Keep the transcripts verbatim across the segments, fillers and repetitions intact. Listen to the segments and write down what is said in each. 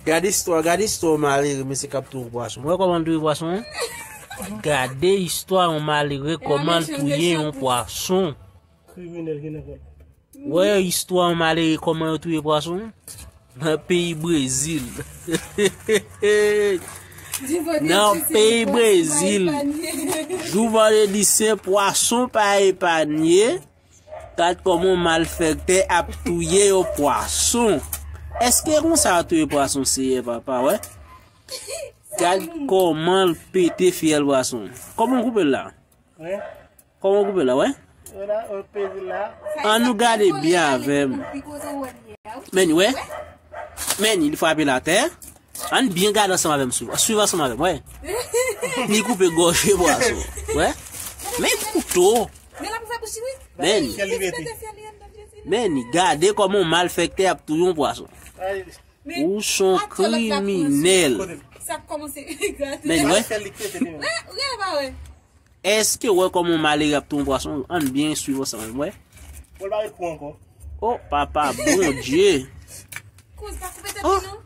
Gade istwa, gade istwa yon malere, mesye k ap touye pwason. Wè kòman l touye pwason an? Gade istwa yon malere, kòman l touye yon pwason. Kriminèl ki nan kòl. Wè istwa yon malere, kòman yo touye pwason nan peyi Brezil. Nan peyi Brezil, jou vandredi sen, pwason pa epanye. Gad kòman malfektè ap touye yon pwason. Èske konsa yo touye pwason, Seyè papa, wè? Gad kòman l pete fyèl pwason. Kòman w koupe l la? Wè. Kòman w koupe l la, wè? Wè la, w peze l la. Ann nou gade byen avè m. Men, wè? Men, li frape l atè. Ann byen gade ansanm avè m, swiv. Swiv ansanm avè m, wè. Li koupe gòje pwason. Wè? Men kouto. Men, men, gade kòman yon malfektè ap touye yon pwason. Ou son kriminèl. Men, wè? Èske w wè kòman yon malere ap touye yon pwason? Ann byen swiv ansanm avè m, wè. Bon, l pa ret kou ankò. Oh, papa, Bondye. Kouz, pa koupe tèt li, non.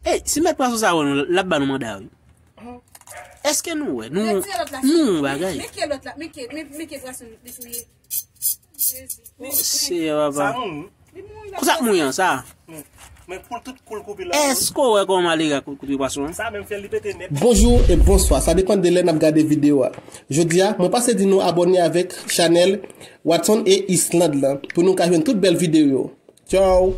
Ey, si mèt pwason sa wè nou, l ap ba nou manda, wi. Èske nou wè? Nou, nou yon bagay. Men ke lòt la, men ke, men, men ke pwason li touye. Jezi. Oh, Seyè, papa. Sa mouri. Konsa k mouri an, sa? Men, men koul, tout koul koupe la. Èske w wè kòman malere a kou-, koupe pwason an? Sa menm fè li pete nèt. Bonjou e bonswa, sa depann de lè n ap gade videyo a. Jodi a, mwen pase di nou abòne avèk chanèl Watson e Islande lan pou nou ka jwenn tout bèl videyo yo. Tchaw!